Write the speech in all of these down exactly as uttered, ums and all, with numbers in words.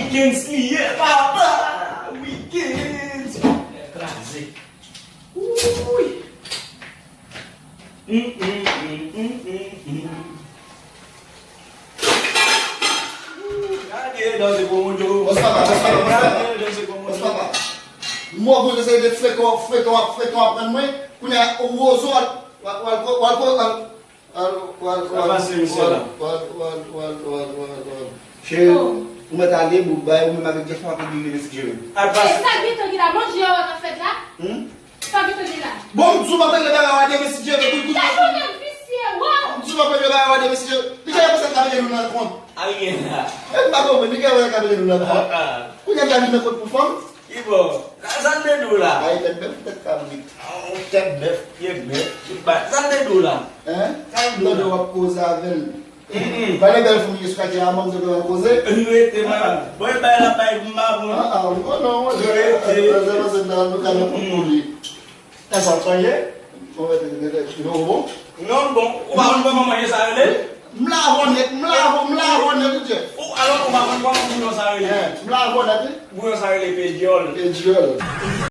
Weekends li ye, papa! Weekends! Kraze. Wouy! Hum, hum, hum, hum, hum, hum. Gade dan se komodo. Bòs papa, bòs papa, bòs papa. Gade dan se komodo. Bòs papa. Mwen konn se de frekan, frekan, frekan aprann mwen. Kounye a, Wozo al, al, al, al, al, al, al, al, al, al, al, al, al, al, al, al. Cheri, ou mèt ale, bout bay, ou menm avèk Jeff, w ap vin vin vin si Dye vle. E sa Guito ki la manje yo k ap fèt la? Hmm? Sa Guito ki la? Bon, m di w m ap regle bagay w a demen si Dye vle, bout, bout. Sa jounen visye, wa! M di w m ap regle bagay w a demen si Dye vle. Li genlè panse l ka mete nou nan kont. A, li genlè la. E m pa konprann, li genlè panse l ka mete nou nan kont. Ah, ah. Kounye a m ta vin nan kont pou fanm. Ki bò? Sa, sa m te di w la? Ay, tèt bèf, tèt kabrit. Ah, yon tèt bèf, pye bèf, tout bagay. Sa m te di w la? Hein? Sa m te di w la? M tande w ap koze avè l. Mm, mm. Pale bèl fanm ki sou katye a, manm, m tande w ap koze. Li rete, man. Ah. Bon, e bay la bay m pa bon. Ah, ah, oh non, oh non. Li rete. Sa, sa, sa, sa, nou ka nan kont nou li. Sa, sa, sa, ye? Bon, mwen te, te, te, nou bon? Non, bon. Ou pa konn kòman manje sa rele? M lave w nèt, m lave w, m lave w nèt, wi, Jeff. Ou, alò, ou pa konn kòman bouyon sa rele? Eh, m lave w nèt, wi. Bouyon sa rele pedyòl. Pedyòl.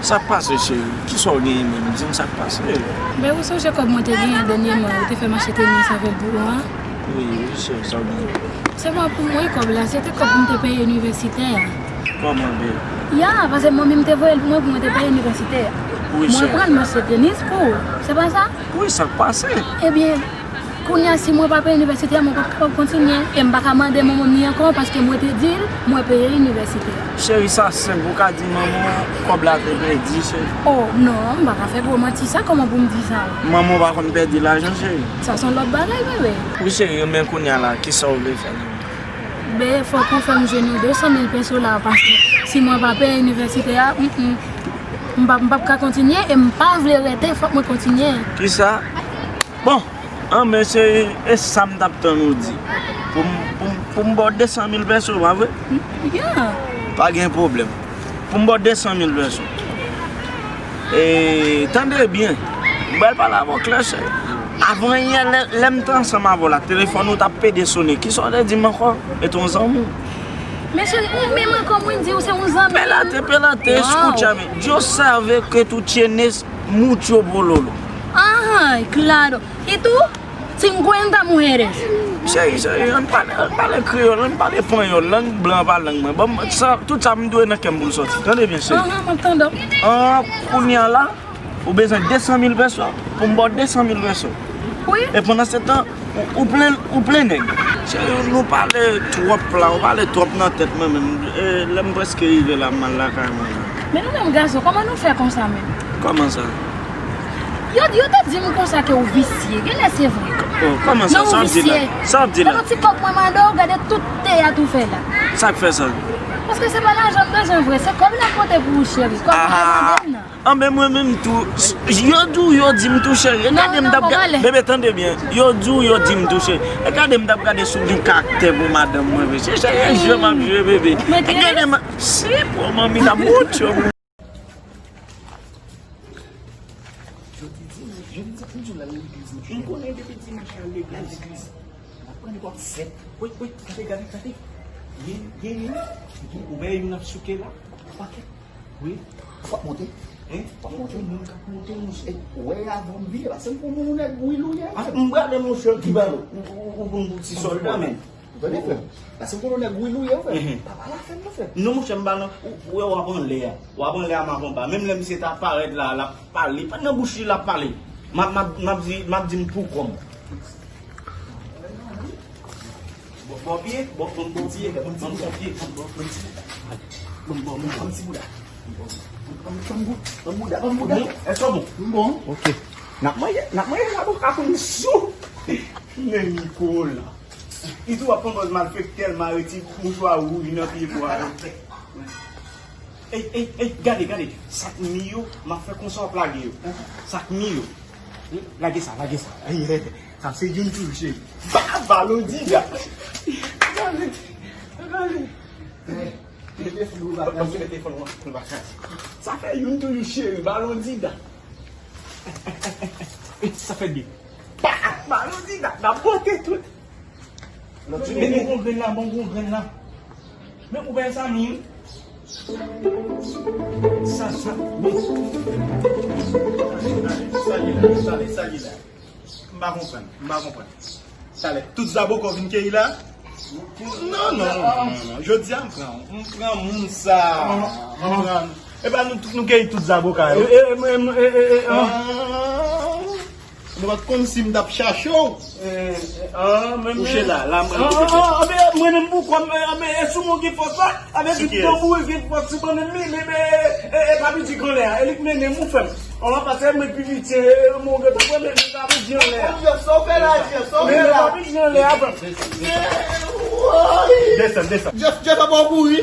Sa k pase, cheri? Kisa w genyen menm? Di m sa k pase. Ben, ou sonje kòb mwen te genyen dènyèman, ou te fè m achte tenis avèk bouyon an? Wi, wi, cheri, sa w genyen? Sèlman pou mwen, kòb la, se te kòb pou m te peye inivèsite a. Kòman, bebe? Ya, paske manmi m te voye l pou mwen, pou mwen te peye inivèsite a. Wi, cheri. Mwen pran l, m achte tenis pou ou. Se pa sa? Wi, sa k pase? Ebyen, kounye a, si mwen pa peye inivèsite a, mwen p ap kapab kontinye. E m pa ka mande manman m li ankò, paske mwen te di l, mwen peye inivèsite a. Cheri, sa senp, ou ka di manman w kòb la te pèdi, cheri. Oh, non, m pa ka fè gwo manti sa, kòman pou m di sa? Manman w pa konn pèdi lajan, cheri. Sa se yon lòt bagay, bebe. Wi, cheri, men kounye a la, kisa w vle fè la? Ben, fòk ou fè m jwenn yon de san mil peso la, paske si mwen pa peye inivèsite a, mm, mm, m p ap, m p ap ka kontinye, e m pa vle rete, fòk mwen kontinye. Kisa? Bon, an, men se, e sa m t ap tann ou di. Pou m, pou m, pou m ba w de san mil peso, pa vre? Ya. Pa gen pwoblèm. Pou m ba w de san mil peso. E, tande byen. M pral pale avè w klè, cheri. Avan yè, lè, lè m te ansanm avè w la, telefòn ou t ap pede sone. Kisa w te di m ankò? E t on zanmi w? Men cheri, ou menm ankò mwen di w se yon zanmi m. Pelate, pelate, escúchame. Yo sabe que tú tienes mucho bololo. Ajá, claro. Y tú, cincuenta mujeres. Cheri, cheri, ann pale, ann pale kreyòl, ann pale panyòl. Lang blan pa lang mwen. Ban m, sa, tout sa m dwe nan kè m pou l sòti. Tande byen, cheri. Ajá, m ap tande w. An, kounye a la, ou bezwen de san mil peso, pou m ba w de san mil peso. Wi. E pandan se tan, ou, ou plen, ou plen nèg. Cheri, nou pale twòp la, ou pale twòp nan tèt mwen menm. E, lè m prèske rive la, m al lakay mwen la. Men nou menm gason, kòman nou fè konsa menm? Kòman sa? Yo, yo te di m konsa ke w visye. Genlè se vre. Oh, kòman sa? Sa w ap di la? Sa w ap di la? Nan ti kòb mwen mande w, gade tout teyat ou fè la. Sa k fè sa? Paske se pa lajan m bezwen vre, se kòb la pote pou ou, cheri. Kòb mwen mande m nan. Anben, mwen menm tou, yo di w, yo di m tou, cheri. E gade m t ap gade, bebe, tande byen. Yo di w, yo di m tou, cheri. E gade m t ap gade si w gen karaktè pou madanm mwen, vre. Se, se jwe m ap jwe, bebe. E gade m, si pou manmi t ap wont yo. Jodi dimanch, jodi dimanch, m di w l al legliz, monchè. M konnen depi dimanch l al legliz. L ap pran nèg w ap sèt. Wi, wi, gade, gade, gade. Gen, gen, gen. Ou wè youn ap souke la? Pakèt. Wi. W ap monte? Hein? W ap monte? Gen moun k ap monte, monchè. Ou wè avan m vini la, se m pou moun nèg wi louye. Ah, m prale, monchè, ki balo? Ou, ou, ou konn pou ti sòlda, men. Ou tande, frè m? Paske m konnen nèg wi louye, frè. Mhm. Pa pale afè m, non, frè. Non, monchè, m pa nan, ou, ou wè w ap anlè a. W ap anlè a m ap anba. Menm lè misye ta parèt la, l ap pale. Pa nan bouch li, l ap pale. M ap, m ap, m ap di, m ap di m pou kò m. Bò, bò pye, bò, bò, bò pye, bò, bò pye, bò, bò, bò, bò, bò, bò, bò, bò, bò, bò, bò, bò, bò, bò, Ban m bou-, ban m bouda, ban m bouda. Èske w bon? M bon. Ok. N ap manje, n ap manje la, bon, ka konn sou. Men Nikola. Li tou ap konprann malfektè l mare ti mouchwa wouj nan pye bwa yo. Ey, ey, ey, gade, gade. Sa k mi yo, m ap fè konsa w ap lage yo. Sa k mi yo. Lage sa, lage sa. Ey, ey, sa se youn toujou, cheri. Ba, balon diga. Gade, gade. Ban m kite telefòn nan, pou l pa kraze. Sa fè youn toujou, cheri, balon diga. Ey, sa fè de. Pa, balon diga, n ap bote tout. Men, men, bon grenn la, bon, bon grenn la. Men ou bèl sa, men. Sa, sa, men. Sa li la, sa li, sa li la. M pa konprann, m pa konprann. Talè, tout zaboka w vin keyi la? Non, non, non, non, non. Jodi a, m pran, m pran moun sa. M pran. Epa nou, nou keyi tout zaboka yo. E, e, e, e, e, e, ah. Ah. Nou pa t konn si m t ap chache w. Eh, eh, ah, men, kouche la, la, mwen, ah, ah, ah, men, mwen menm pou kò m, eh, ah, men, e sou mwen gen fòs la, avè di tanbou gen fòs sou mwen menm, men, men, eh, eh, pa piti granlè a, e li k mennen m, ou fè m. An, pase mwen pi piti, eh, mwen gen tanbou, men, men, pa piti anlè a. Sa w fè la, Jeff, sa w fè la. Men, pa piti anlè a, frè m. Desann, desann. Jeff, Jeff ap kouri.